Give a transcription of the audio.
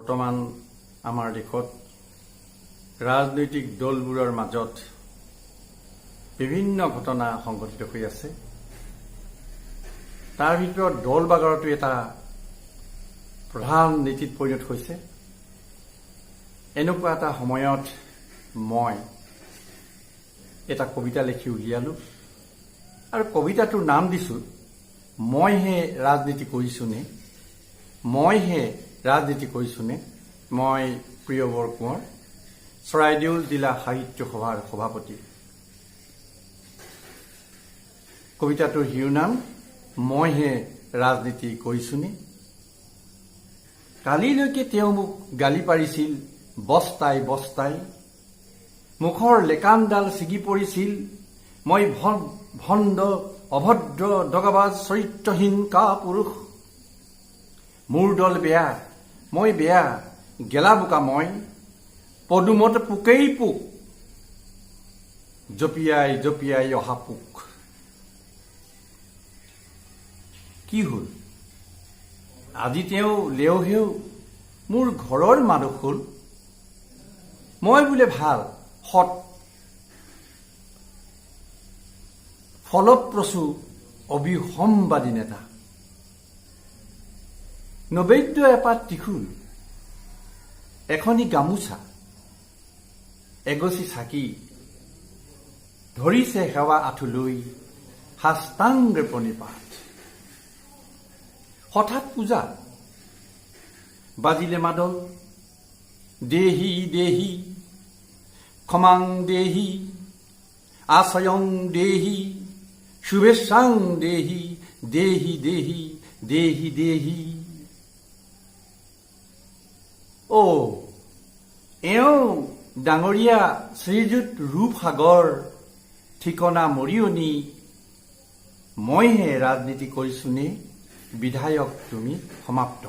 বৰ্তমান আমাৰ দেশত ৰাজনৈতিক দলবোৰৰ মাজত বিভিন্ন ঘটনা সংঘটিত হৈ আছে। তাৰ ভিতৰত দল বাগৰাটো এটা প্ৰধান নীতিত পৰিণত হৈছে। এনেকুৱা এটা সময়ত মই এটা কবিতা লিখি উলিয়ালোঁ আৰু কবিতাটোৰ নাম দিছোঁ, "মইহে ৰাজনীতি কৰিছোনে? মইহে ৰাজনীতি কৰিছোনে?" মই প্ৰিয়বৰ কোঁৱৰ, চৰাইদেউ জিলা সাহিত্য সভাৰ সভাপতি। কবিতাটোৰ শিৰোনাম, "মইহে ৰাজনীতি কৰিছোনে?" কালিলৈকে তেওঁ মোক গালি পাৰিছিল বস্তাই বস্তাই, মুখৰ লেকামডাল ছিগি পৰিছিল। মই ভণ্ড, অভদ্ৰ, দগাবাজ, চৰিত্ৰহীন কাপুৰুষ। মোৰ দল বেয়া, মই বেয়া, গেলা বোকা মই, পদুমত পোকেই পোক, জঁপিয়াই জঁপিয়াই অহা পোক। কি হ'ল, আজি তেওঁ লেওহেও মোৰ ঘৰৰ মানুহ হ'ল। মই বোলে ভাল, সৎ, ফলপ্ৰসূ, অবিসম্বাদী নেতা। নৈবেদ্য এপাত ত্ৰিশূল, এখনি গামোচা, এগছি চাকি, ধৰিছে সেৱা আঁঠু লৈ সাষ্টাংগে প্ৰণিপাত। হঠাৎ পূজা, বাজিলে মাদল, দেহি দেহি ক্ষমাং দেহি, আশ্ৰয়ং দেহি, শুভেচ্ছাং দেহি, দেহি দেহি দেহি দেহি। অ' এওঁ ডাঙৰীয়া শ্ৰীযুত ৰূপসাগৰ, ঠিকনা মৰিয়নি। মইহে ৰাজনীতি কৰিছোনে? বিধায়ক তুমি। সমাপ্ত।